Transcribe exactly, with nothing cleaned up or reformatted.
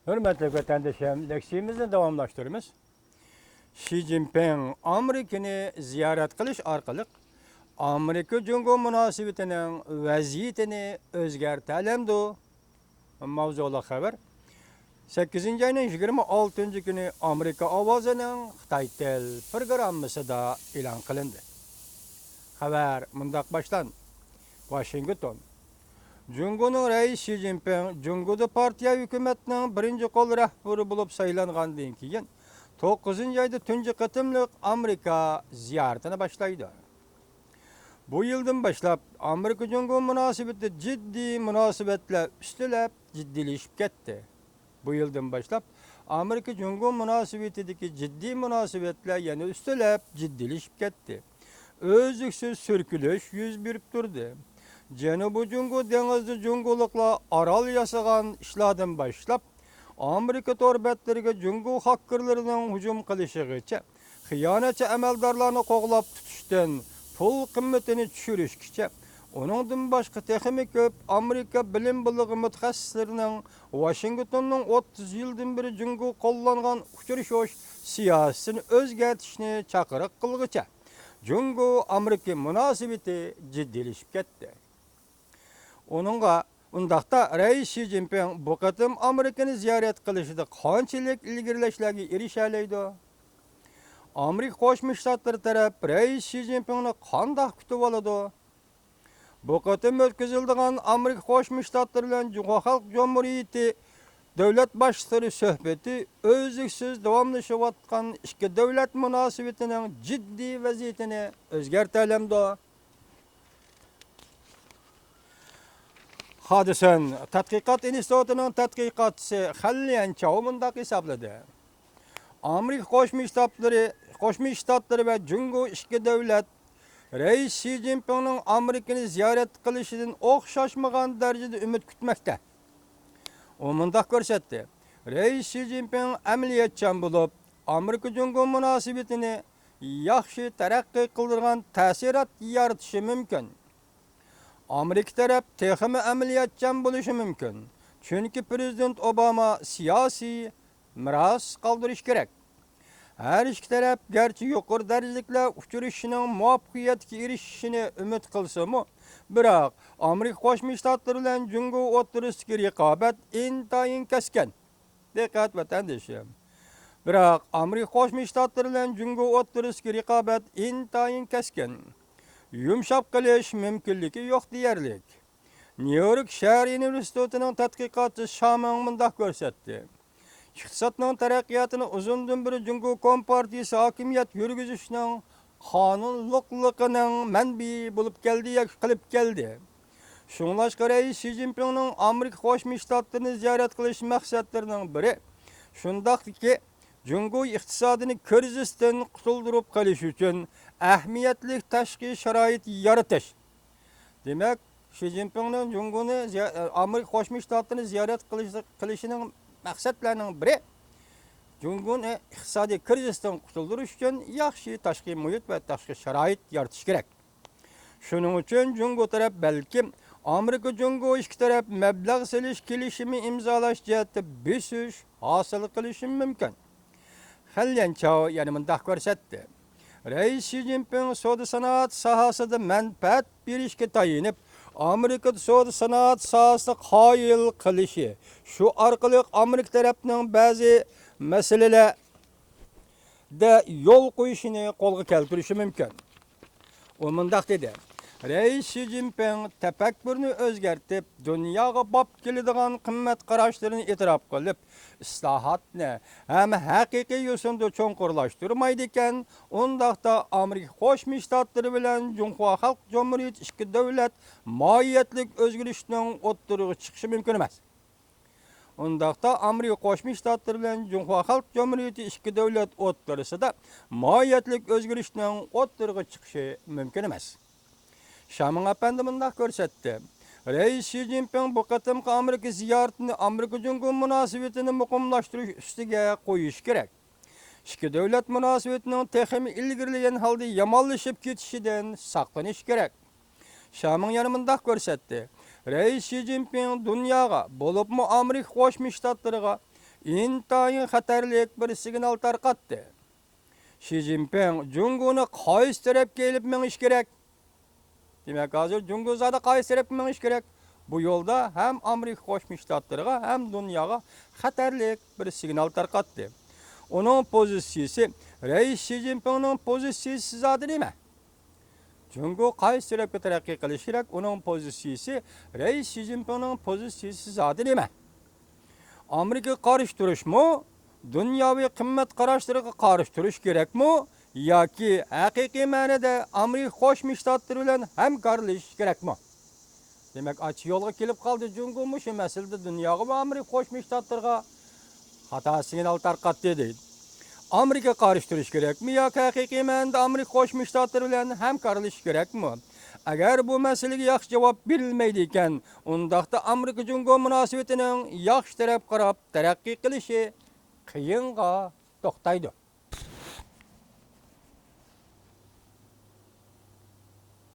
ھۆرمەتلىك ۋەتەندىشىم، لېكسىيىمىزنى داۋاملاشتۇرىمىز. شى جىنپىڭ ئامېرىكىنى زىيارەت قىلىش ئارقىلىق ئامېرىكا جۇڭگو مۇناسىۋىتىنىڭ ۋەزىيىتىنى ئۆزگەرتەلەمدۇ؟ ماۋزۇلۇق خەۋەر. سەككىزىنچى ئاينىڭ يىگىرمە ئالتىنچى كۈنى ئامېرىكا ئاۋازىنىڭ خىتاي تىل پروگراممىسىدا ئېلان قىلىندى. خەۋەر مۇنداق باشلاندى. ۋاشىنگتون. جۇڭگونىڭ رەئىسى شى جىنپىڭ جۇڭگودا پارتىيە ھۆكۈمەتنىڭ بىرىنچى قول رەھبىرى بولۇپ سايلانغاندىن كېيىن، توققۇزىنچى ئايدا تۇنجى قېتىملىق ئامېرىكا زىيارىتىنى باشلايدۇ. بۇ يىلدىن باشلاپ ئامېرىكا جۇڭگو مۇناسىۋىتىدە جىددىي مۇناسىۋەتلەر ئۈستىلەپ جىددىيلىشىپ كەتتى. بۇ يىلدىن باشلاپ ئامېرىكا جۇڭگو مۇناسىۋىتىدىكى جىددىي مۇناسىۋەتلەر يەنە ئۈستىلەپ جىددىيلىشىپ كەتتى. ئۈزلۈكسىز سۈركىلىش يۈز بېرىپ تۇردى. جەنۇبىي جۇڭگو دېڭىزىدا جۇڭگولۇقلار ئارال ياسىغان ئىشلاردىن باشلاپ، ئامېرىكا تور بەتلىرىگە جۇڭگو خاككېرلىرىنىڭ ھۇجۇم قىلىشىغىچە، خىيانەتچى ئەمەلدارلارنى قوغلاپ تۇتۇشتىن پۇل قىممىتىنى چۈشۈرۈشكىچە، ئۇنىڭدىن باشقا تېخىمۇ كۆپ ئامېرىكا بىلىم بېلىغى مۇتەخەسسىسلىرىنىڭ ۋاشىنگتوننىڭ ئوتتۇز يىلدىن بېرى جۇڭگوغا قوللانغان ئۇچرىشىش سىياسىتىنى ئۆزگەرتىشنى چاقىرىق قىلغىچە، جۇڭگو ئامېرىكا مۇناسىۋىتى جىددىيلىشىپ كەتتى. ئۇنىڭغا، ئۇنداقتا رەئىس شى جىنپىڭ بۇ قېتىم ئامېرىكىنى زىيارەت قىلىشىدا قانچىلىك ئىلگىرىلەشلەرگە ئېرىشەلەيدۇ؟ ئامېرىكا قوشما شتاتلىرى تەرەپ رەئىس شى جىنپىڭنى قانداق كۈتۈۋالىدۇ؟ بۇ قېتىم ئۆتكۈزۈلىدىغان ئامېرىكا قوشما شتاتلىرى بىلەن جۇڭخۇا خەلق جۇمھۇرىيىتى دۆلەت باشلىقلىرى سۆھبىتى ئۈزلۈكسىز داۋاملىشىۋاتقان ئىككى دۆلەت مۇناسىۋىتىنىڭ جىددىي ۋەزىيىتىنى ئۆزگەرتەلەمدۇ؟ خادىسەن تەتقىقات ئىنستىتۇتىنىڭ تەتقىقاتچىسى خەن ليەنچاۋ مۇنداق ھېسابلىدى. ئامېرىكا قوشما شتاتلىرى، قوشما شتاتلىرى ۋە جۇڭگو ئىككى دۆلەت رەئىس شى جىنپىڭنىڭ ئامېرىكىنى زىيارەت قىلىشىدىن ئوخشاشمىغان دەرىجىدە ئۈمىد كۈتمەكتە. ئۇ مۇنداق كۆرسەتتى، رەئىس شى جىنپىڭ ئەمەلىيەتچان بولۇپ، ئامېرىكا جۇڭگو مۇناسىۋىتىنى ياخشى تەرەققىي قىلدۇرغان تەسىرات يارىتىشى مۇمكىن. ئامېرىكا تەرەپ تېخىمۇ ئەمەلىيەتچان بولۇشى مۇمكىن، چۈنكى پىرېزىدېنت ئوباما سىياسىي مىراس قالدۇرۇشى كېرەك. ھەر ئىككى تەرەپ گەرچە يۇقىرى دەرىجىلىكلەر ئۇچرىشىشىنىڭ مۇۋەپپەقىيەتكە ئېرىشىشىنى ئۈمىد قىلسىمۇ، بىراق ئامېرىكا قوشما شتاتلىرى بىلەن جۇڭگو ئوتتۇرىسىدىكى رىقابەت ئىنتايىن كەسكىن. دىققەت، ۋەتەندىشىم! بىراق ئامېرىكا قوشما شتاتلىرى بىلەن جۇڭگو ئوتتۇرىسىدىكى رىقابەت ئىنتايىن كەسكىن. يۇمشاپ قېلىش مۇمكىنلىكى يوق دېيەرلىك. نيۇ يورك شەھەر ئۇنىۋېرسىتېتىنىڭ تەتقىقاتچىسى شامىڭ مۇنداق كۆرسەتتى، ئىقتىسادنىڭ تەرەققىياتىنى ئۇزۇندىن بېرى جۇڭگو كومپارتىيىسى ھاكىمىيەت يۈرگۈزۈشنىڭ قانۇنلۇقلۇقىنىڭ مەنبىيى بولۇپ كەلدى ياكى قىلىپ كەلدى. شۇڭلاشقا رەئىس شى جىنپىڭنىڭ ئامېرىكا قوشما شتاتلىرىنى زىيارەت قىلىش مەقسەتلىرىنىڭ بىرى، شۇنداقتىكى جۇڭگو ئىقتىسادىنى كىرىزىستىن قۇتۇلدۇرۇپ قېلىش ئۈچۈن ئەھمىيەتلىك تاشقى شارائىت يارىتىش. دېمەك، شى جىنپىڭنىڭ جۇڭگونى زىيا-، ئامېرىكا قوشما شتاتلىرىنى زىيارەت قىلىش-، قىلىشىنىڭ مەقسەتلەرنىڭ بىرى، جۇڭگونى ئىقتىسادىي كىرىزىستىن قۇتۇلدۇرۇش ئۈچۈن ياخشى تاشقى مۇھىت ۋە تاشقى شارائىت يارىتىش كېرەك. شۇنىڭ ئۈچۈن جۇڭگو تەرەپ بەلكىم ئامېرىكا جۇڭگو ئىككى تەرەپ مەبلەغ سېلىش كېلىشىمى ئىمزالاش جەھەتتە بېسىش ھاسىل قىلىشى مۇمكىن. خەن ليەنچاۋ يەنە مۇنداق كۆرسەتتى، رەئىس شى جىنپىڭ سودا سانائەت ساھەسىدە مەنپەئەت بېرىشكە تايىنىپ، ئامېرىكىدا سودا سانائەت ساھەسىنى قايىل قىلىشى، شۇ ئارقىلىق ئامېرىكا تەرەپنىڭ بەزى مەسىلىلەردە يول قويۇشىنى قولغا كەلتۈرۈشى مۇمكىن. ئۇ مۇنداق دېدى، رەئىس شى جىنپىڭ تەپەككۇرنى ئۆزگەرتىپ، دۇنياغا باب كېلىدىغان قىممەت قاراشلىرىنى ئېتىراپ قىلىپ، ئىسلاھاتنى ھەم ھەقىقىي يوسۇندا چوڭقۇرلاشتۇرمايدىكەن، ئۇنداقتا ئامېرىكا قوشما شتاتلىرى بىلەن جۇڭخۇا خەلق جۇمھۇرىيىتى ئىككى دۆلەت ماھىيەتلىك ئۆزگىرىشنىڭ ئوتتۇرىغا چىقىشى مۇمكىن ئەمەس. ئۇنداقتا ئامېرىكا قوشما شتاتلىرى بىلەن جۇڭخۇا خەلق جۇمھۇرىيىتى ئىككى دۆلەت ئوتتۇرىسىدا ماھىيەتلىك ئۆزگىرىشنىڭ ئوتتۇرىغا چىقىشى مۇمكىن ئەمەس. شامىڭ ئەپەندى مۇنداق كۆرسەتتى، رەئىس شى جىنپىڭ بۇ قېتىمقى ئامېرىكا زىيارىتىنى ئامېرىكا جۇڭگو مۇناسىۋىتىنى مۇقىملاشتۇرۇش ئۈستىگە قويۇشى كېرەك. ئىككى دۆلەت مۇناسىۋىتىنىڭ تېخىمۇ ئىلگىرىلىگەن ھالدا يامانلىشىپ كېتىشىدىن ساقلىنىش كېرەك. شامىڭ يەنە مۇنداق كۆرسەتتى، رەئىس شى جىنپىڭ دۇنياغا، بولۇپمۇ ئامېرىكا قوشما شتاتلىرىغا ئىنتايىن خەتەرلىك بىر سىگنال تارقاتتى. شى جىنپىڭ جۇڭگونى قايسى تەرەپكە ئېلىپ مېڭىش كېرەك؟ دېمەك، ھازىر جۇڭگو زادى قايسى تەرەپكە مېڭىش كېرەك؟ بۇ يولدا ھەم ئامېرىكا قوشما شتاتلىرىغا، ھەم دۇنياغا خەتەرلىك بىر سىگنال تارقاتتى. ئۇنىڭ پوزىتسىيىسى رەئىس شى جىنپىڭنىڭ پوزىتسىيىسى زادى نېمە؟ جۇڭگو قايسى تەرەپكە تەرەققىي قىلىشى كېرەك؟ ئۇنىڭ پوزىتسىيىسى رەئىس شى جىنپىڭنىڭ پوزىتسىيىسى زادى نېمە؟ ئامېرىكىغا قارشى تۇرۇشمۇ؟ دۇنياۋى قىممەت قاراشلىرىغا قارشى تۇرۇش كېرەكمۇ؟ ياكى ھەقىقىي مەنىدە ئامېرىكا قوشما شتاتلىرى بىلەن ھەمكارلىشىش كېرەكمۇ؟ دېمەك، ئاچ يولغا كېلىپ قالدى. جۇڭگو مۇشۇ مەسىلىدە دۇنياغا ۋە ئامېرىكا قوشما شتاتلىرىغا خاتا سىگنال تارقاتتى دەيدۇ. ئامېرىكىغا قارشى تۇرۇش كېرەكمۇ ياكى ھەقىقىي مەنىدە ئامېرىكا قوشما شتاتلىرى بىلەن ھەمكارلىشىش كېرەكمۇ؟ ئەگەر بۇ مەسىلىگە ياخشى جاۋاب بېرىلمەيدىكەن، ئۇنداقتا ئامېرىكا جۇڭگو مۇناسىۋىتىنىڭ ياخشى تەرەپكە قاراپ تەرەققىي قىلىشى قىيىنغا توختايدۇ.